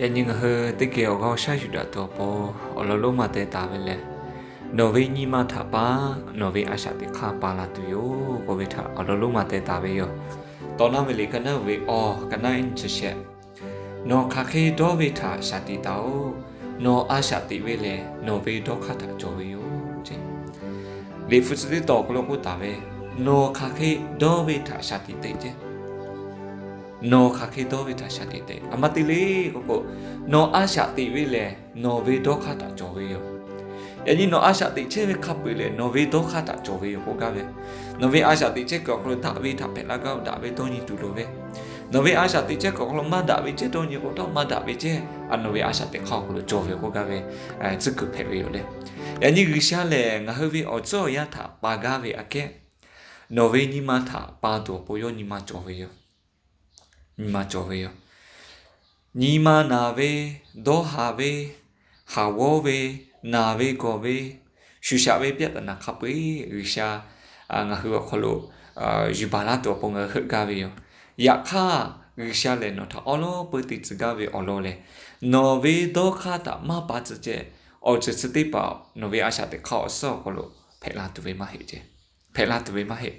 Yaꞈ nyi ngaˬ hui teˇ geh awˬ g'aˇ shaˉ yuˬ daꞈ tuˬ awˬ pon awˬ lawn lonˉ ma teh taˍ ve lehˬ, nawˬ ve nyi ma htaꞈ pa, nawˬ ve a shaꞈ teꞈ hk'aˇ pa la tuˬ yoˬ k'oˆ ve htaꞈ awˬ lawn lonˉ ma teh taˍ ve yoˬ. Tawˇ naˉ ve liꞈ ka naˉ ve awˬ ka naˉ ehˉ nyi chi shehˆ, nawˬ hk'aˬ hk'e dawˇ ve htaꞈ shaˍ tiꞈ taˍ-oˬ. Nawˬ a shaꞈ teꞈ ve lehˬ, nawˬ ve dawˇ hk'aˇ htaꞈ cawˬ ve yoˬ ce. Liꞈ hpu chi teˇ tawn awˬ hk'aw lo k'oˆ taˍ ve, nawˬ hk'aˬ hk'e dawˇ ve htaꞈ shaˍ tiꞈ teꞈ ce. Nawˬ hk'aˬ hk'e dawˇ ve htaꞈ shaˍ tiꞈ teꞈ. A ma te le k'oˆ k'o, nawˬ a shaꞈ teꞈ ve lehˬ nawˬ ve dawˇ hk'aˇ htaꞈ cawˬ ve yoˬ. Yaꞈ nyi nawˬ a shaꞈ teꞈ chehˇ ve hk'a peu-eˬ lehˬ, nawˬ ve dawˇ hk'aˇ htaꞈ cawˬ ve yoˬ k'oˆ gaˇ ve. Nawˬ ve a shaꞈ teꞈ chehˇ kuiˬ awˬ hk'aw lo daꞈ ve htaꞈ hpehꞈ la gaˇ-oˬ, daꞈ ve dawˇ nyi tuˬ loˍ ve. Nawˬ ve a shaꞈ teꞈ chehˇ kuiˬ awˬ hk'aw lo maˇ daꞈ ve cehˇ dawˇ nyi k'o, taˇ maˇ daꞈ ve cehˇ nawˬ ve a shaꞈ teꞈ hk'aˇ awˬ hk'aw lo cawˬ ve k'oˆ gaˇ ve tcuhˉ kuiˬ hpehꞈ ve yoˬ le. Yaꞈ nyi G'uiˬsha lehˬ ngaˬ hui ve awˬ tcuhˉ awˬ yanˇ htaꞈ pa gaˇ ve aꞈ kehˉ, nawˬ ve nyi ma htaꞈ pa tuˬ awˬ pon yawˇ nyi ma cawˬ ve yoˬ. Nyi ma cawˬ ve yoˬ. Nyi ma naˬ ve, dawˇ haˍ ve, haˍ g'awˇ ve, naˬ ve gawˬ ve, shuˍ shaꞈ ve ပြဿနာ hk'a peu-eˬ G'uiˬsha ngaˬ hui awˬ hk'aw lo yuˬ baˬ laˇ tuˬ awˬ pon ngaˬ hui heuˆ gaˇ ve yoˬ. Yaꞈ hk'aˇ, G'uiˬsha lehˬ nawˬ htaꞈ awˉ lawˉ peu te tcuh gaˇ ve awˬ lawn lehˬ, nawˬ ve dawˇ hk'aˇ htaꞈ maˇ pa tcuh ceh, awˬ ceuˬ chi teˇ hpaˍ nawˬ ve a shaꞈ teꞈ hk'aˇ awˬ suhˉ awˬ hk'aw lo hpehꞈ la tuˬ ve maˇ heˆ ce. Hpehꞈ la tuˬ ve maˇ heˆ.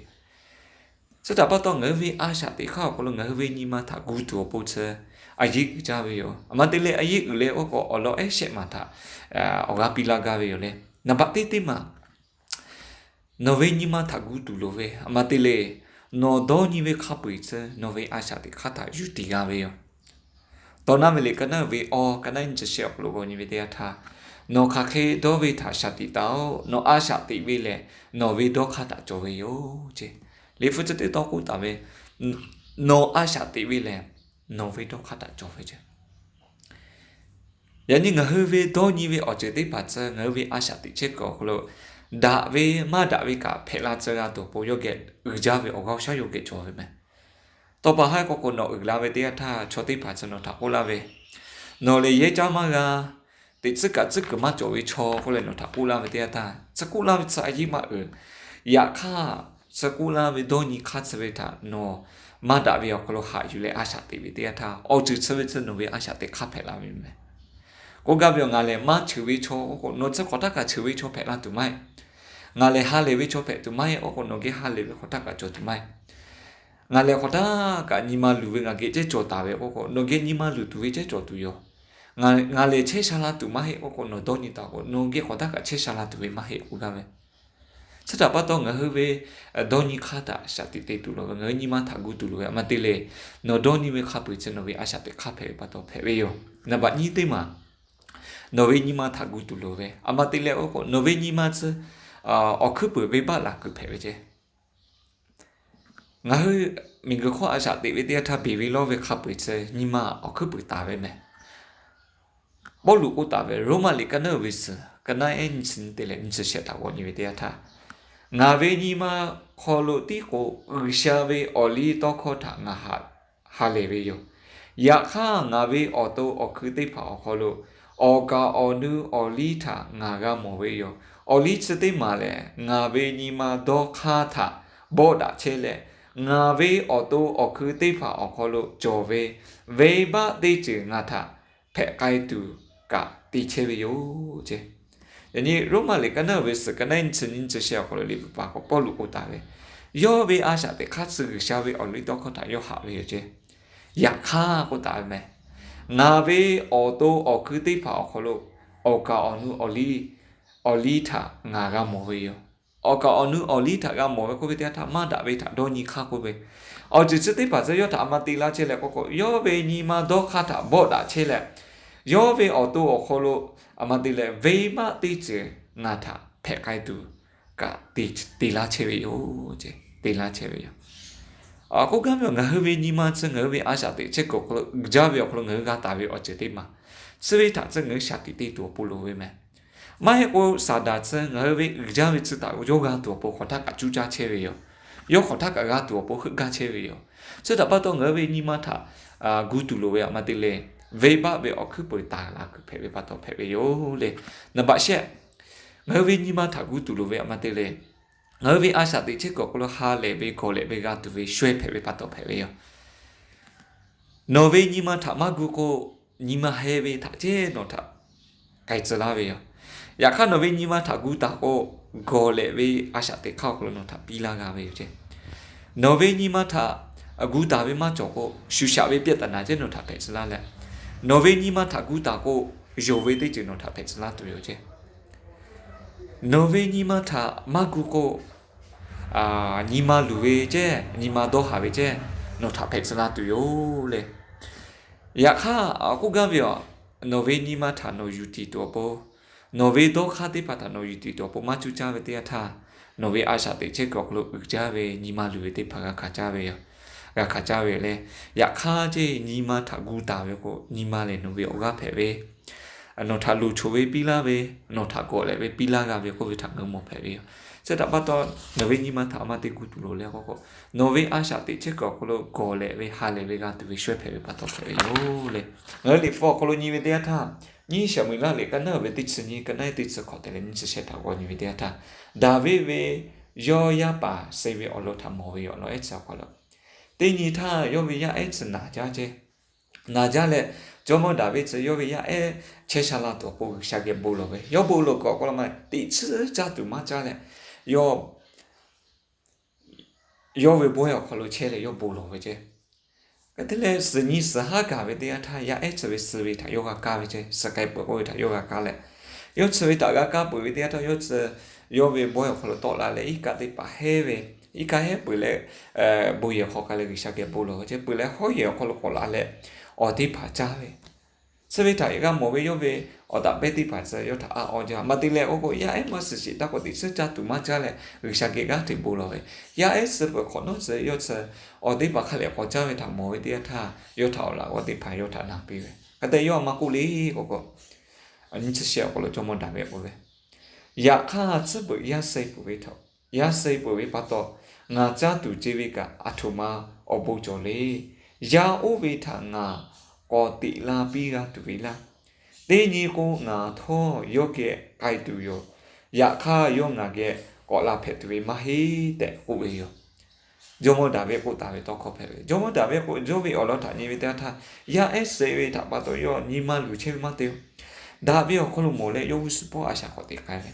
Chi htaꞈ pa taw, ngaˬ hui ve a shaꞈ teꞈ hk'aˇ awˬ hk'aw lo ngaˬ hui ve nyi ma htaꞈ gu tuˬ awˬ pon chi a yeˆ uiˍ jaˇ ve yoˬ. A ma te leh a yeˆ uiˍ leh oˇ k'o awˬ lawn ehˉ shehˆ maˬ htaꞈ awˬ g'aˇ piˇ laˇ gaˇ ve yoˬ le. Naˍ baꞈ teˇ teˇ maˬ, nawˬ ve nyi ma htaꞈ gu tuˬ loˍ ve. A ma te leh, nawˬ dawˇ nyi ve hk'a peu-eˬ chi nawˬ ve a shaꞈ teꞈ hk'aˇ htaꞈ yuˬ tiˍ g'a ve yoˬ. Tawˇ naˉ ve liꞈ ka naˉ ve awˬ ka naˉ nyi chi shehˆ awˬ hk'aw lo g'aw nyi ve teˇ yanˇ htaˇ, nawˬ hk'aˬ hk'e dawˇ ve htaꞈ shaˍ tiꞈ taˍ-oˬ. Nawˬ a shaꞈ teꞈ ve lehˬ, nawˬ ve dawˇ hk'aˇ htaꞈ cawˬ ve yoˬ ce. Liꞈ hpu chi teˇ tawn k'oˆ taˍ ve, nawˬ a shaꞈ teꞈ ve lehˬ, nawˬ ve dawˇ hk'aˇ htaꞈ cawˬ ve ce. Yaꞈ nyi ngaˬ hui ve dawˇ nyi ve awˬ ceuˬ teˇ hpaˍ tcuh ngaˬ hui ve a shaꞈ teꞈ chehˇ kuiˬ awˬ hk'aw lo daꞈ ve maˇ daꞈ ve kaꞈ hpehꞈ la tcuh g'a tuˬ awˬ pon yawˇ geh uiˍ jaˇ ve awˬ g'aˇ awˬ shaˉ yawˇ geh cawˬ ve meh. Tawˇ pa haˉ k'oˆ k'o, nawˬ uiˍ la ve teˇ yanˇ htaˇ chaw teˇ hpaˍ tcuh nawˬ htaꞈ k'oˆ laˇ ve, nawˬ lehˬ yehˇ caˇ maˇ g'a, teꞈ tcuhˉ kaꞈ tcuhˉ kuiˬ maˇ cawˬ ve chaw k'oˆ leh nawˬ htaꞈ k'oˆ laˇ ve teˇ yanˇ htaˇ, tcuh k'oˆ laˇ ve tcuh a yeˆ maˇ uiˍ. Yaꞈ hk'aˇ, tcuh k'oˆ laˇ ve dawˇ nyi hk'aˇ tcuh ve htaꞈ nawˬ maˇ daꞈ ve awˬ hk'aw lo haꞈ yuˬ leh a shaꞈ teꞈ ve teˇ yanˇ htaˇ, awˬ ceuˬ tcuh ve tcuh nawˬ ve a shaꞈ teꞈ hk'aˇ hpehꞈ la ve meh. K'oˆ gaˇ ve yoˬ, ngaˬ lehˬ maˇ cheuˬ ve chaw k'oˆ k'o, nawˬ tcuh hk'awꞈ htaˇ kaꞈ cheuˬ ve chaw hpehꞈ la tuˬ maˇ heˆ. Ngaˬ lehˬ ha lehˬ ve chaw hpehꞈ tuˬ maˇ heˆ k'oˆ k'o, nawˬ geh ha lehˬ ve hk'awꞈ htaˇ kaꞈ cawˬ tuˬ maˇ heˆ. Ngaˬ lehˬ hk'awꞈ htaˇ kaꞈ nyi ma luˬ ve ngaˬ geh cehˇ cawˬ taˍ ve k'oˆ k'o, nawˬ geh nyi ma luˬ tuˬ ve cehˇ cawˬ tuˬ yoˬ. Ngaˬ lehˬ chehˇ sha la tuˬ maˇ heˆ k'oˆ k'o, nawˬ dawˇ nyi taˍ k'o, nawˬ geh hk'awꞈ htaˇ kaꞈ chehˇ sha la tuˬ ve maˇ heˆ k'oˆ gaˇ ve. Chi htaꞈ pa taw, ngaˬ hui ve dawˇ nyi hk'aˇ htaꞈ shaˍ tiꞈ te tuˬ loˍ ve, ngaˬ hui nyi ma htaꞈ gu tuˬ loˍ ve. A ma te leh, nawˬ dawˇ nyi ve hk'a peu-eˬ chi nawˬ ve a shaꞈ teꞈ hk'aˇ hpehꞈ ve pa taw hpehꞈ ve yoˬ. Naˍ baꞈ nyiˇ teˇ maˬ, nawˬ ve nyi ma htaꞈ gu tuˬ loˍ ve. A ma te leh oˇ k'o, nawˬ ve nyi ma tcuh awˬ hkuiˉ puiˍ venˇbaˆ laˬ kuiˬ hpehꞈ ve ce. Ngaˬ hui miˬguiˬ hk'oˆ a shaꞈ teꞈ ve teˇ yanˇ htaˇ, beˬ ve lawˇ ve hk'a peu-eˬ chi nyi ma awˬ hkuiˉ puiˍ taˍ ve meh. Pawˇluꞈ k'oˆ taˍ ve, Roˉmaꞈ liꞈ ka naˉ ve suhˍ ka naˉ ehˉ nyi chi nyi te leh nyi chi shehˆ htaꞈ g'aw nyi ve teˇ yanˇ htaˇ, ngaˬ ve nyi ma hk'aw lo tiˉ k'o, G'uiˬsha ve awˬ liˇ tawˇ hkawˇ htaꞈ ngaˬ ha lehˬ ve yoˬ. Yaꞈ hk'aˇ, ngaˬ ve awˬ to awˬ hkui teˇ hpaˍ awˬ hk'aw lo awˬ kaˍ awˬ nu awˬ liˇ htaꞈ ngaˬ g'a mawˬ ve yoˬ. Awˬ liˇ chi teˇ maˬ lehˬ, ngaˬ ve nyi ma dawˇ hk'aˇ htaꞈ bawˆ daꞈ chehˇ leh, ngaˬ ve awˬ to awˬ hkui teˇ hpaˍ awˬ hk'aw lo cawˬ ve venˇbaˆ teˇ ceuˬ ngaˬ htaꞈ hpehꞈ k'ai tuˬ kaꞈ te chehˇ ve yoˬ ce. Yaꞈ nyi Roˉmaꞈ liꞈ ka naˉ ve suhˍ ka naˉ nyi chi nyi chi shehˆ awˬ hk'aw lo liꞈ bvuhꞈ paˍ k'o Pawˇluꞈ k'oˆ taˍ ve, yawˇ ve a shaꞈ teꞈ hk'aˇ tcuh G'uiˬsha ve awˬ liˇ tawˇ hkawˇ htaꞈ yawˇ haꞈ ve yoˬ ce. Yaꞈ hk'aˇ k'oˆ taˍ ve meh, ngaˬ ve awˬ to awˬ hkui teˇ hpaˍ awˬ hk'aw lo awˬ kaˍ awˬ nu awˬ liˇ, awˬ liˇ htaꞈ ngaˬ g'a mawˬ ve yoˬ. Awˬ kaˍ awˬ nu awˬ liˇ htaꞈ g'a mawˬ ve k'oˆ ve teˇ yanˇ htaˇ, maˇ daꞈ ve htaꞈ dawˇ nyi hk'aˇ k'oˆ ve, awˬ ceuˬ chi teˇ hpaˍ tcuh yawˇ htaꞈ a ma te laˇ chehˇ leh k'oˆ k'o, yawˇ ve nyi ma dawˇ hk'aˇ htaꞈ bawˆ daꞈ chehˇ leh, yawˇ ve awˬ to awˬ hk'aw lo a ma te leh venˇbaˆ teˇ ceuˬ ngaˬ htaꞈ hpehꞈ k'ai tuˬ kaꞈ te laˇ chehˇ ve yoˬ ce. Te laˇ chehˇ ve yoˬ. K'oˆ gaˇ ve yoˬ, ngaˬ hui ve nyi ma tcuh ngaˬ hui ve a shaꞈ teꞈ chehˇ kuiˬ awˬ hk'aw lo uiˍ jaˇ ve awˬ hk'aw lo ngaˬ hui g'a taˍ ve awˬ ceuˬ teˇ maˬ, chi ve htaꞈ tcuh ngaˬ hui shaˍ tiꞈ te tuˬ awˬ pon loˍ ve meh. Maˇ heˆ k'o, Saˍtanˍ tcuh ngaˬ hui ve uiˍ jaˇ ve tcuh htaꞈ yawˇ g'a tuˬ awˬ pon hk'awꞈ htaˇ kaꞈ cuˇ caˇ chehˇ ve yoˬ. Yawˇ hk'awꞈ htaˇ kaꞈ g'a tuˬ awˬ pon heuˆ gaˇ chehˇ ve yoˬ. Chi htaꞈ pa taw, ngaˬ hui ve nyi ma htaꞈ gu tuˬ loˍ ve a ma te leh, venˇbaˆ ve awˬ hkuiˉ puiˍ taˍ laˬ kuiˬ hpehꞈ ve pa taw hpehꞈ ve yoˬ le. Naˍ baꞈ shehˆ, ngaˬ hui ve nyi ma htaꞈ gu tuˬ loˍ ve a ma te leh, ngaˬ hui ve a shaꞈ teꞈ chehˇ kuiˬ awˬ hk'aw lo ha lehˬ ve gawˬ lehꞈ ve g'a tuˬ ve shawehˇ hpehꞈ ve pa taw hpehꞈ ve yoˬ. Nawˬ ve nyi ma htaꞈ maˇ gu k'o, nyi ma heh ve htaꞈ ceh nawˬ htaꞈ k'ai tcuh laˇ ve yoˬ. Yaꞈ hk'aˇ, nawˬ ve nyi ma htaꞈ gu taˍ k'o, gawˬ lehꞈ ve a shaꞈ teꞈ hk'aˇ awˬ hk'aw lo nawˬ htaꞈ piˇ laˇ g'a ve yoˬ ceh. Nawˬ ve nyi ma htaꞈ gu taˍ ve maˇ cawˬ k'o, shuˍ shaꞈ ve ပြဿနာ ceh nawˬ htaꞈ hpehꞈ tcuh laˇ leh, nawˬ ve nyi ma htaꞈ gu taˍ k'o, yonˍ ve teˇ ceuˬ nawˬ htaꞈ hpehꞈ tcuh laˇ tuˬ yoˬ ceh. Nawˬ ve nyi ma htaꞈ maˇ gu k'o, nyi ma luˬ ve ceh, nyi ma dawˇ haˍ ve ceh nawˬ htaꞈ hpehꞈ tcuh laˇ tuˬ yoˬ le. Yaꞈ hk'aˇ, k'oˆ gaˇ ve yoˬ, nawˬ ve nyi ma htaꞈ nawˬ yuˬ tiˍ tuˬ awˬ pon, nawˬ ve dawˇ hk'aˇ teˇ hpaˍ htaꞈ nawˬ yuˬ tiˍ tuˬ awˬ pon maˇ cuˇ caˇ ve teˇ yanˇ htaˇ, nawˬ ve a shaꞈ teꞈ chehˇ kuiˬ awˬ hk'aw lo uiˍ jaˇ ve nyi ma luˬ ve teˇ hpaˍ g'a hkanˍ caˇ ve yoˬ. G'a hkanˍ caˇ ve yoˬ le. Yaꞈ hk'aˇ ceh, nyi ma htaꞈ gu taˍ ve k'o, nyi ma lehˬ nawˬ ve awˬ g'aˇ hpehꞈ ve, nawˬ htaꞈ luˬ choˬ ve piˇ laˇ ve, nawˬ htaꞈ gawˬ lehꞈ ve piˇ laˇ g'a ve k'oˆ ve htaꞈ ngaˬ hui mawˬ hpehꞈ ve yoˬ. Chi htaꞈ pa taw, nawˬ ve nyi ma htaꞈ a ma te gu tuˬ loˍ le k'oˆ k'o, nawˬ ve a shaꞈ teꞈ chehˇ kuiˬ awˬ hk'aw lo gawˬ lehꞈ ve ha lehˬ ve g'a tuˬ ve shawehˇ hpehꞈ ve pa taw hpehꞈ ve yoˬ le. Ngaˬ hui Liꞈ hpu awˬ hk'aw lo nyi ve teˇ yanˇ htaˇ, nyiˇ Saˍmo-eˍlaˆ liꞈ k'aˉ naˉ ve teˇ chi nyiˇ, k'aˉ naˉ teˇ chi hkawꞈ te leh nyiˇ chi shehˆ htaꞈ g'aw nyi ve teˇ yanˇ htaˇ, Daˍviˆ ve yawˇ yaˇ paˍ suh ve awˬ lawn htaꞈ mawˬ ve yoˬ. Awˬ lawn ehˉ chi awˬ hk'aw lo, teˇ nyi htaˇ yawˇ ve yaˇ ehˉ chi naˬ jaˇ ceh. Naˬ jaˇ leh, jawˇmawˇ Daˍviˆ chi yawˇ ve yaˇ ehˉ chehˇ sha la tuˬ awˬ pon G'uiˬsha geh bon lawˬ ve. Yawˇ bon lawˬ kuiˬ awˬ hk'aw lo maˇ teꞈ tsuhˇ caˇ tuˬ maˇ caˇ leh, yawˇ yawˇ ve bawehˇ awˬ hk'aw lo chehˇ leh yawˇ bon lawˬ ve ceh. Hk'e te leh, suhˍ nyi suhˍ haˉ gaˬ ve teˇ yanˇ htaˇ, yaˇ ehˉ chi ve suh ve htaꞈ yawˇ g'a kaˇ ve ceh, suh k'ai peuˬ k'oˆ ve htaꞈ yawˇ g'a kaˇ leh, yawˇ chi ve htaꞈ g'a kaˇ peuˬ ve teˇ yanˇ htaˇ, yawˇ chi yawˇ ve bawehˇ awˬ hk'aw lo tawˆ la leh, iˉ kaˆ teˇ hpaˍ hehˉ ve, iˉ kaˆ hehˉ peuˬ leh, bon yehˬ hk'aw k'ai leh G'uiˬsha geh bon lawˬ ve ceh, peuˬ leh hawˉ yehˬ awˬ hk'aw lo k'awꞈ la leh awˬ teˇ hpaˍ caˇ ve, chi ve htaꞈ g'a mawˬ ve yawˇ ve awˬ taˍ pehˇ teˇ hpaˍ chi yawˇ htaꞈ a aw jaˇ. Maˇ te leh k'oˆ k'o, yaˇ ehˉ maˇ suh sheˍ taˇ k'o, teꞈ tsuhˇ caˇ tuˬ maˇ caˇ leh G'uiˬsha geh g'aˇ hteꞈ bon lawˬ ve. Yaˇ ehˉ suh peuˬ hk'awꞈ nawˉ chi yawˇ chi awˬ teˇ hpaˍ hk'a lehˬ k'awꞈ caˇ ve htaꞈ mawˬ ve teˇ yanˇ htaˇ, yawˇ htaꞈ awˬ laꞈ g'awˇ teˇ hpaˍ yawˇ htaꞈ na piˇ ve. Hk'e te yawˇ a ma k'oˆ le k'oˆ k'o, nyiˇ chi shehˆ awˬ hk'aw lo jawˇmawˇ Daˍviˆ k'oˆ ve, Yaꞈ hk'aˇ, tcuhˉ peuˬ yaˇ suh peuˬ ve htaꞈ, yaˇ suh peuˬ ve pa taw, ngaˬ caˇ tuˬ ce ve kaꞈ aˬ htoꞈ ma awˬ bon cawˬ le. Yaˇ oˇ ve htaꞈ ngaˬ k'awꞈ teꞈ la piˇ g'a tuˬ ve laˇ. Teˇ nyi k'o, ngaˬ htawˇ yawˇ geh k'ai tuˬ yoˬ. Yaꞈ hk'aˇ, yawˇ ngaˬ geh k'awꞈ la hpehꞈ tuˬ ve maˇ heˆ tehꞈ k'oˆ ve yoˬ. Jawˇmawˇ Daˍviˆ k'oˆ taˍ ve tawˇ hkawˇ hpehꞈ ve. Jawˇmawˇ Daˍviˆ k'o, yawˇ ve awˬ lawn htaꞈ nyi ve teˇ yanˇ htaˇ, yaˇ ehˉ suh ve htaꞈ pa taw yawˇ nyi ma luˬ chehˇ ve maˇ te-o. Daꞈ ve awˬ hk'aw lo mawˬ leh yawˇ g'uˇ suhˍ hpawˇ a shaꞈ k'awꞈ teꞈ k'ai ve.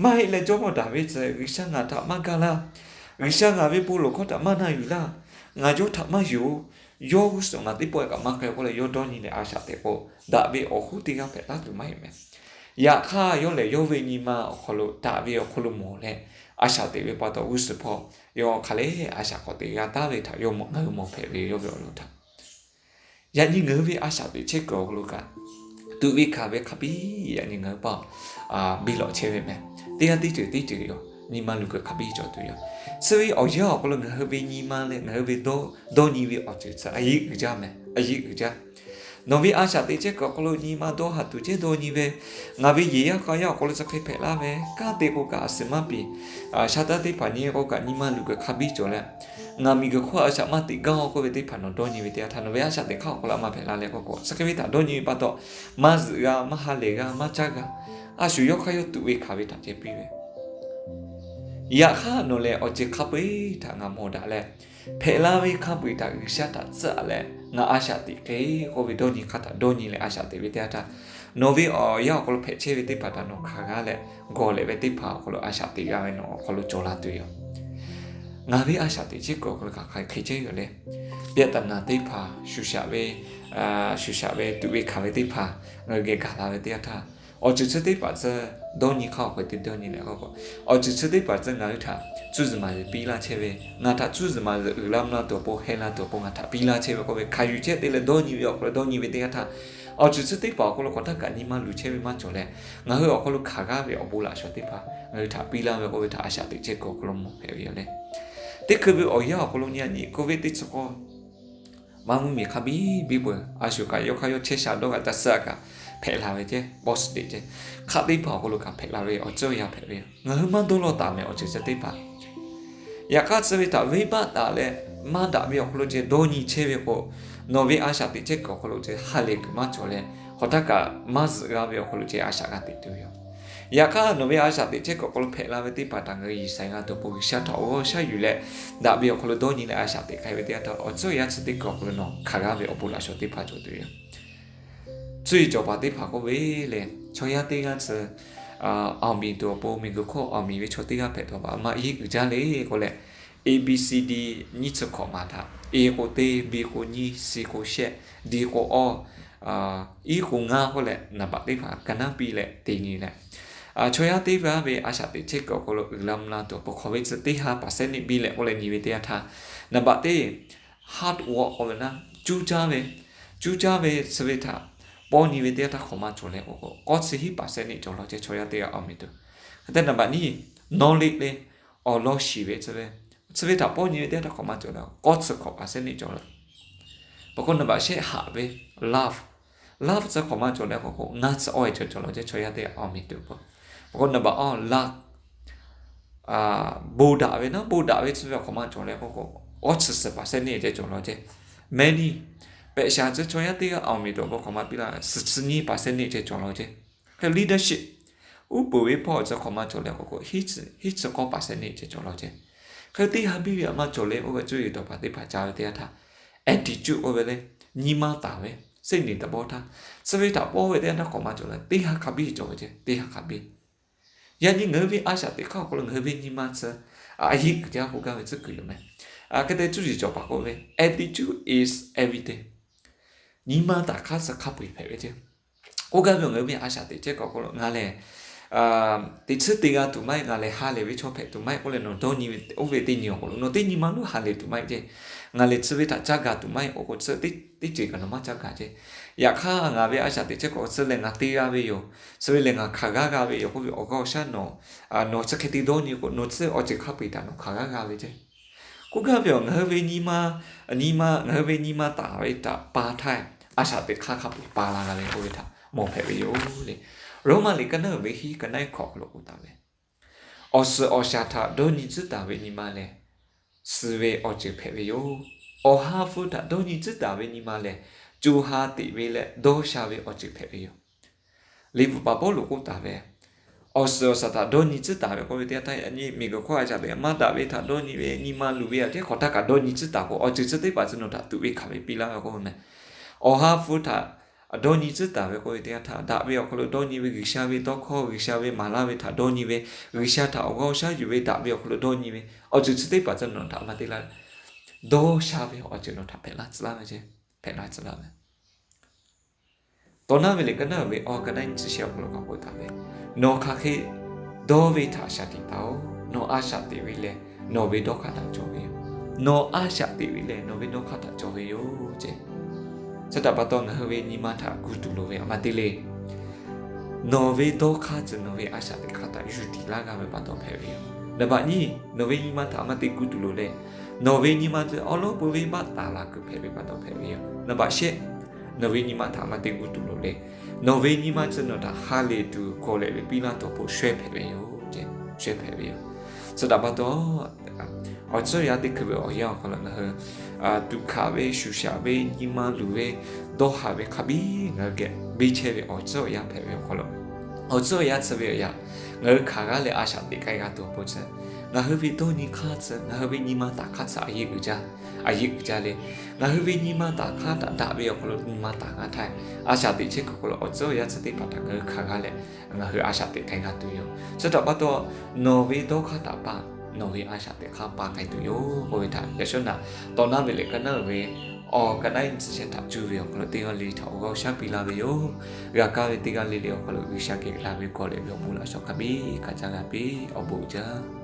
Maˇ heˆ leh, jawˇmawˇ Daˍviˆ chi G'uiˬsha ngaˬ htaꞈ maˇ gaˇ laˇ. G'uiˬsha ngaˬ ve bon lawˬ hkawˇ htaꞈ maˇ na yuˬ laˇ. Ngaˬ yawˇ htaꞈ maˇ yonˍ-o. Yawˇ g'uˇ suhˍ ngaˬ teˇ pawˆ kaꞈ maˇ k'ai k'oˆ leh yawˇ dawˇ nyi leh a shaꞈ teꞈ k'o, daꞈ ve awˬ hoˉ teˇ g'aˇ hpehꞈ taˉ tuˬ maˇ heˆ meh. Yaꞈ hk'aˇ, yawˇ lehˬ yawˇ ve nyi ma awˬ hk'aw lo daꞈ ve awˬ hk'aw lo mawˬ leh, a shaꞈ teꞈ ve pa taw g'uˇ suhˍ hpawˇ yawˇ hk'aˬ lehˬ a shaꞈ k'awꞈ teꞈ g'a taˉ ve htaꞈ yawˇ ngaˬ hui mawˬ hpehꞈ ve yoˬ. Yawˇ ve awˬ lawn htaꞈ yaꞈ nyi ngaˬ hui ve a shaꞈ teꞈ chehˇ kuiˬ awˬ hk'aw lo kaꞈ, tuꞈ ve hkanˍ ve hk'a biˇ yaꞈ nyi ngaˬ hui paˇ biˇ lawꞈ chehˇ ve meh. Teˇ g'aˇ teˇ ceuˬ teˇ ceuˬ yoˬ. Nyi ma luˬ kuiˬ hk'a biˇ cawˬ tuˬ yoˬ. Chi ve awˬ yanˇ awˬ hk'aw lo ngaˬ hui ve nyi ma leh ngaˬ hui ve dawˇ nyi ve awˬ ceuˬ chi a yeˆ uiˍ jaˇ meh, a yeˆ uiˍ jaˇ. Nawˬ ve a shaꞈ teꞈ chehˇ kuiˬ awˬ hk'aw lo nyi ma dawˇ haˍ tuˬ ceh dawˇ nyi ve, ngaˬ ve yehˬ yaˇ k'a yaˇ awˬ hk'aw lo chi hk'e hpehꞈ laˇ ve, kanˉ te k'o kaꞈ a suhˍ maˇ piˍ, sha taˇ teˇ hpaˍ nyi k'o kaꞈ nyi ma luˬ kuiˬ hk'a biˇ cawˬ leh, ngaˬ miˬguiˬ hk'oˆ a shaꞈ maˇ teꞈ gaˇ-o k'oˆ ve teˇ hpaˍ nawˬ dawˇ nyi ve teˇ yanˇ htaˇ, nawˬ ve a shaꞈ teꞈ hk'aˇ awˬ hk'aw lo a ma hpehꞈ la leh k'oˆ k'o, chi hk'e ve htaꞈ dawˇ nyi ve pa taw, maˇ zuhꞈ g'a, maˇ ha lehˬ g'a, maˇ caˇ g'a. A shu yawˇ hk'aˇ yawˇ tuꞈ ve hkanˍ ve htaꞈ ceh piˇ ve. Yaꞈ hk'aˇ, nawˬ lehˬ awˬ ceuˬ hk'a peu-eˬ htaꞈ ngaˬ mawˬ daꞈ leh, hpehꞈ la ve hk'a peu-eˬ htaꞈ G'uiˬsha htaꞈ tcuhˉ-a leh ngaˬ a shaꞈ teꞈ k'e k'oˆ ve dawˇ nyi hk'aˇ htaꞈ dawˇ nyi leh a shaꞈ teꞈ ve teˇ yanˇ htaˇ, nawˬ ve awˬ yanˇ awˬ hk'aw lo hpehꞈ chehˇ ve teˇ hpaˍ htaꞈ nawˬ hkanˍ g'a leh, gawˬ lehꞈ ve teˇ hpaˍ awˬ hk'aw lo a shaꞈ teꞈ g'a ve nawˬ awˬ hk'aw lo cawˬ la tuˬ yoˬ. Ngaˬ ve a shaꞈ teꞈ chehˇ kuiˬ awˬ hk'aw lo kaꞈ hk'aˬ hk'e chehˇ yoˬ leh, ပြဿနာ teˇ hpaˍ, shu shaꞈ ve, shu shaꞈ ve tuꞈ ve hkanˍ ve teˇ hpaˍ ngaˬ hui geh gaˬ la ve teˇ yanˇ htaˇ, awˬ ceuˬ chi teˇ hpaˍ tcuh dawˇ nyi hk'aˇ awˬ hk'aw lo te dawˇ nyi leh k'oˆ k'o, awˬ ceuˬ chi teˇ hpaˍ tcuh ngaˬ hui htaꞈ tcuhˇ zuhˬ maˍ zuhˬ piˇ laˇ chehˇ ve, ngaˬ htaꞈ tcuhˇ zuhˬ maˍ zuhˬ uiˍ la mvuh la tuˬ awˬ pon, heh la tuˬ awˬ pon ngaˬ htaꞈ piˇ laˇ chehˇ ve k'oˆ ve hkanˍ yuˬ chehˇ te leh dawˇ nyi ve awˬ hk'aw lo dawˇ nyi ve teˇ yanˇ htaˇ, awˬ ceuˬ chi teˇ hpaˍ awˬ hk'aw lo hk'awꞈ htaˇ kaꞈ nyi ma luˬ chehˇ ve maˇ cawˬ leh, ngaˬ hui awˬ hk'aw lo hkanˍ g'aˇ ve awˬ bon laꞈ shawnˍ teˇ hpaˍ ngaˬ hui htaꞈ piˇ laˇ ve k'oˆ ve htaꞈ a shaꞈ teꞈ chehˇ kuiˬ awˬ hk'aw lo mawˬ hpehꞈ ve yoˬ leh, teˇ hkui ve awˬ yanˇ awˬ hk'aw lo nyi a nyi โควิด teˇ chi k'awˇ maˇ mvuhˇmiˬ hk'a biˇ biˇ peuˬ, a shu kaꞈ yawˇ hk'aˇ yawˇ chehˇ sha dawˇ g'a ca suh kaꞈ hpehꞈ la ve ceh, ปกติ ceh, hk'aˆ teˇ hpaˍ awˬ hk'aw lo kaꞈ hpehꞈ la ve awˬ tcuhˉ awˬ yanˇ hpehꞈ ve yoˬ. Ngaˬ hui maˇ dawˇ lawˇ taˍ meh awˬ ceuˬ chi teˇ hpaˍ. Yaꞈ hk'aˇ, chi ve htaꞈ venˇbaˆ taˍ leh maˇ daꞈ ve awˬ hk'aw lo ceh dawˇ nyi chehˇ ve k'o, nawˬ ve a shaꞈ teꞈ chehˇ kuiˬ awˬ hk'aw lo ceh ha lehˬ kuiˬ maˇ cawˬ leh, hk'awꞈ htaˇ kaꞈ maˇ zuhꞈ g'a ve awˬ hk'aw lo ceh a shaꞈ g'a teꞈ tuˬ yoˬ. Yaꞈ hk'aˇ, nawˬ ve a shaꞈ teꞈ chehˇ kuiˬ awˬ hk'aw lo hpehꞈ la ve teˇ hpaˍ htaꞈ ngaˬ hui yiˍ saiˍ g'a tuˬ awˬ pon G'uiˬsha htaꞈ awˬ g'aˇ shaˉ yuˬ leh, daꞈ ve awˬ hk'aw lo dawˇ nyi leh a shaꞈ teꞈ k'ai ve teˇ yanˇ htaˇ, awˬ tcuhˉ awˬ yanˇ chi teˇ kuiˬ awˬ hk'aw lo nawˬ hkanˍ g'aˇ ve awˬ bon laꞈ shawnˍ teˇ hpaˍ cawˬ tuˬ yoˬ. Cuˇ yiˍ cawˬ paˍ teˇ hpaˍ k'oˆ ve lehˬ, chaw yaˇ teˇ g'aˇ tcuh awˬ miˬ tuˬ awˬ pon miˬ guiˬ hk'oˆ awˬ miˬ ve chaw teˇ g'aˇ hpehꞈ tuˬ awˬ pa maˇ yeˇ uiˍ jaˇ le k'oˆ leh, A B C D nyiˇ chi hkawꞈ maˍ htaꞈ, A k'o teˇ, B k'o nyiˇ, C k'o shehˆ, D k'o awˇ, E k'o ngaˇ k'oˆ leh, naˍ baꞈ teˇ hpaˍ ka naˉ piˇ leh te nyi leh, chaw yaˇ teˇ g'aˇ ve a shaꞈ teꞈ chehˇ kuiˬ awˬ hk'aw lo uiˍ la mvuh la tuˬ awˬ pon hk'awꞈ ve tcuh teˇ ha percent neˆ biˇ leh k'oˆ leh nyi ve teˇ yanˇ htaˇ, naˍ baꞈ teˇ hard work k'oˆ ve naˉ, cuˇ caˇ ve, cuˇ caˇ ve chi ve htaꞈ pawˇ nyi ve teˇ yanˇ htaˇ hk'awꞈ maˇ cawˬ leh k'oˆ k'o, k'awˇ chi hiˉ percent neˆ cawˬ law ceh chaw yaˇ teˇ g'aˇ awˬ miˬ tuˬ. Hk'e te naˍ baꞈ nyiˇ, knowledge le, awˬ lawn shiˍ ve chi ve, chi ve htaꞈ pawˇ nyi ve teˇ yanˇ htaˇ hk'awꞈ maˇ cawˬ leh k'awˇ chi hk'awꞈ percent neˆ cawˬ law. Peuˬ k'o naˍ baꞈ shehˆ haꞈ ve love, love chi hk'awꞈ maˇ cawˬ leh k'oˆ k'o, ngaˇ chi awˇ e cawˬ cawˬ law ceh chaw yaˇ teˇ g'aˇ awˬ miˬ tuˬ peuˬ. Peuˬ k'o naˍ baꞈ awˇ love, bon daꞈ ve naˉ, bon daꞈ ve chi ve hk'awꞈ maˇ cawˬ leh k'oˆ k'o, awˇ chi suhˍ percent neˆ ceh cawˬ law ceh. Many, pehꞈ shaˍ chi chaw yaˇ teˇ g'aˇ awˬ miˬ tuˬ awˬ pon hk'awꞈ maˇ piˇ laˇ, suhˍ chi nyiˇ percent neˆ ceh cawˬ law ceh. Hk'e leadership, uˉ peunˍ ve hpawˇ chi hk'awꞈ maˇ cawˬ leh k'oˆ k'o, hiˉ chi k'awˇ percent neˆ ceh cawˬ law ceh. Hk'e teˇ ha biˇ ve htaꞈ maˇ cawˬ leh k'oˆ ve cuˇ yiˍ cawˬ paˍ teˇ hpaˍ ca ve teˇ yanˇ htaˇ, attitude k'oˆ ve le, nyi ma taˍ ve, စိတ်နေသဘောထား, chi ve htaꞈ pawˇ ve teˇ yanˇ htaˇ hk'awꞈ maˇ cawˬ leh teˇ ha hk'a biˇ cawˬ ve ceh, teˇ ha hk'a biˇ. Yaꞈ nyi ngaˬ hui ve a shaꞈ teꞈ hk'aˇ awˬ hk'aw lo ngaˬ hui ve nyi ma chi a yeˇ uiˍ jaˇ k'oˆ gaˇ ve tcuhˉ kuiˬ yoˬ meh. Hk'e te cuˇ yiˍ cawˬ paˍ k'oˆ ve, attitude is everything. Nyi ma taˍ hk'aˇ suh hk'a peu eˬ hpehꞈ ve ceh. K'oˆ gaˇ ve ngaˬ hui ve a shaꞈ teꞈ chehˇ kuiˬ awˬ hk'aw lo ngaˬ lehˬ teˇ tcuhˉ teˇ g'aˇ tuˬ maˇ heˆ, ngaˬ lehˬ ha lehˬ ve chaw hpehꞈ tuˬ maˇ heˆ k'oˆ leh nawˬ dawˇ nyi ve, oˇ ve teˇ nyi awˬ hk'aw lo nawˬ teˇ nyi ma lonˉ ha lehˬ tuˬ maˇ heˆ ceh. Ngaˬ lehˬ chi ve htaꞈ caˇ gaˬ tuˬ maˇ heˆ k'oˆ k'o, chi teˇ ceuˬ kaꞈ nawˬ maˇ caˇ gaˬ ceh. Yaꞈ hk'aˇ ngaˬ ve a shaꞈ teꞈ chehˇ kuiˬ chi lehˬ ngaˬ te g'a ve yoˬ, chi ve lehˬ ngaˬ hkanˍ g'aˇ g'a ve yoˬ k'oˆ ve awˬ g'aˇ awˬ shaˉ nawˬ, nawˬ chi hk'e te dawˇ nyi k'o, nawˬ tcuhˉ awˬ ceuˬ hk'a peu eˬ htaꞈ nawˬ hkanˍ g'aˇ g'a ve ceh. K'oˆ gaˇ ve awˬ, ngaˬ hui ve nyi ma, nyi ma, ngaˬ hui ve nyi ma taˍ ve htaꞈ pa htaˇ, a shaꞈ teꞈ hk'aˇ hk'a peu eˬ pa la g'a ve k'oˆ ve htaꞈ mawˬ hpehꞈ ve yoˬ le. Roˉmaꞈ liꞈ ka naˉ uiˍ ve hiˉ ka naˉ hkawꞈ lo k'oˆ taˍ ve, awˬ suhˍ awˬ shaˍ htaꞈ dawˇ nyi tcuhˉ taˍ ve nyi ma lehˬ, suh ve awˬ ceuˬ hpehꞈ ve yoˬ. Awˬ ha hpu htaꞈ dawˇ nyi tcuhˉ taˍ ve nyi ma lehˬ, co ha teꞈ ve leh dawˇ sha ve awˬ ceuˬ hpehꞈ ve yoˬ. Liꞈ bvuhꞈ paˍ Pawˇluꞈ k'oˆ taˍ ve, awˬ suhˍ awˬ shaˍ htaꞈ dawˇ nyi tcuhˉ taˍ ve k'oˆ ve teˇ yanˇ htaˇ, yaꞈ nyi miˬ guiˬ hk'oˆ a shaꞈ teꞈ maˇ daꞈ ve htaꞈ dawˇ nyi ve, nyi ma luˬ ve aꞈ kehˉ hk'awꞈ htaˇ kaꞈ dawˇ nyi tcuhˉ taˍ k'o, awˬ ceuˬ chi teˇ hpaˍ chi nawˬ htaꞈ tuꞈ ve hkanˍ ve piˇ laˇ ve k'oˆ ve meh. Awˬ ha hpu htaꞈ dawˇ nyi tcuhˉ taˍ ve k'oˆ ve teˇ yanˇ htaˇ, daꞈ ve awˬ hk'aw lo dawˇ nyi ve, G'uiˬsha ve tawˇ hkawˇ, G'uiˬsha ve maˍ laˇ ve htaꞈ dawˇ nyi ve, G'uiˬsha htaꞈ awˬ g'aˇ awˬ shaˉ yuˬ ve, daꞈ ve awˬ hk'aw lo dawˇ nyi ve, awˬ ceuˬ chi teˇ hpaˍ chi nawˬ htaꞈ maˇ te laˇ, dawˇ sha ve awˬ ceuˬ nawˬ htaꞈ hpehꞈ laˇ tcuh laˇ ve ceh, hpehꞈ laˇ tcuh laˇ ve. Tawˇ naˉ ve liꞈ ka naˉ uiˍ ve awˬ ka naˉ nyi chi shehˆ awˬ hk'aw lo k'awꞈ k'oˆ taˍ ve, nawˬ hk'aˬ hk'e dawˇ ve htaꞈ shaˍ tiꞈ taˍ-oˬ. Nawˬ a shaꞈ teꞈ ve lehˬ, nawˬ ve dawˇ hk'aˇ htaꞈ cawˬ ve yoˬ. Nawˬ a shaꞈ teꞈ ve lehˬ, nawˬ ve dawˇ hk'aˇ htaꞈ cawˬ ve yoˬ ceh. Chi htaꞈ pa taw, ngaˬ hui ve nyi ma htaꞈ gu tuˬ loˍ ve maˇ te le. Nawˬ ve dawˇ hk'aˇ ceh nawˬ ve a shaꞈ teꞈ hk'aˇ htaꞈ yuˬ tiˍ laˇ g'a ve pa taw hpehꞈ ve yoˬ. Naˍ baꞈ nyiˇ, nawˬ ve nyi ma htaꞈ maˇ te gu tuˬ loˍ leh, nawˬ ve nyi ma ceh awˉ lawˉ peu venˇbaˆ taˍ laˬ kuiˬ hpehꞈ ve pa taw hpehꞈ ve yoˬ. Naˍ baꞈ shehˆ, nawˬ ve nyi ma htaꞈ maˇ te gu tuˬ loˍ leh, nawˬ ve nyi ma ceh nawˬ htaꞈ ha lehˬ tuˬ kawˬ lehꞈ ve piˇ laˇ tuˬ awˬ pon shawehˇ hpehꞈ ve yoˬ ceh, shawehˇ hpehꞈ ve yoˬ. Chi htaꞈ pa taw, awˬ tcuhˉ awˬ yanˇ teˇ hkui ve awˬ yanˇ awˬ hk'aw lo ngaˬ hui tuꞈ hkanˍ ve, shuˍ shaꞈ ve, nyi ma luˬ ve, dawˇ haˍ ve hk'a biˇ ngaˬ hui geh beˇ chehˇ ve awˬ tcuhˉ awˬ yanˇ hpehꞈ ve awˬ hk'aw lo, awˬ tcuhˉ awˬ yanˇ chi ve awˬ yanˇ ngaˬ hui hkanˍ g'aˇ leh a shaꞈ teꞈ k'ai g'a tuˬ awˬ pon ceh, ngaˬ hui ve dawˇ nyi hk'aˇ ceh, ngaˬ hui ve nyi ma taˍ hk'aˇ ceh a yeˇ uiˍ jaˇ, a yeˇ uiˍ jaˇ le. Ngaˬ hui ve nyi ma taˍ hk'aˇ htaꞈ daꞈ ve awˬ hk'aw lo nyi ma taˍ g'a htaˇ, a shaꞈ teꞈ chehˇ kuiˬ awˬ hk'aw lo awˬ tcuhˉ awˬ yanˇ chi teˇ hpaˍ htaꞈ ngaˬ hui hkanˍ g'aˇ leh ngaˬ hui a shaꞈ teꞈ k'ai g'a tuˬ yoˬ. Chi htaꞈ pa taw, nawˬ ve dawˇ hk'aˇ htaꞈ pa, nawˬ ve a shaꞈ teꞈ hk'aˇ pa k'ai tuˬ yoˬ k'oˆ ve htaꞈ yaꞈ shawˉ naꞈ, tawˇ naˉ ve liꞈ ka naˉ uiˍ ve awˬ ka naˉ nyi chi shehˆ htaꞈ cuˇ ve awˬ hk'aw lo teˇ g'aˇ le le htaꞈ awˬ g'aˇ awˬ shaˉ piˇ laˇ ve yoˬ. G'a kaˇ ve teˇ g'aˇ le le awˬ hk'aw lo G'uiˬsha geh daꞈ ve kawˬ lehꞈ ve awˬ bon laꞈ shawˉ hk'a biˇ hkanˍ caˇ g'a piˇ, awˬ bon uiˍ jaˇ.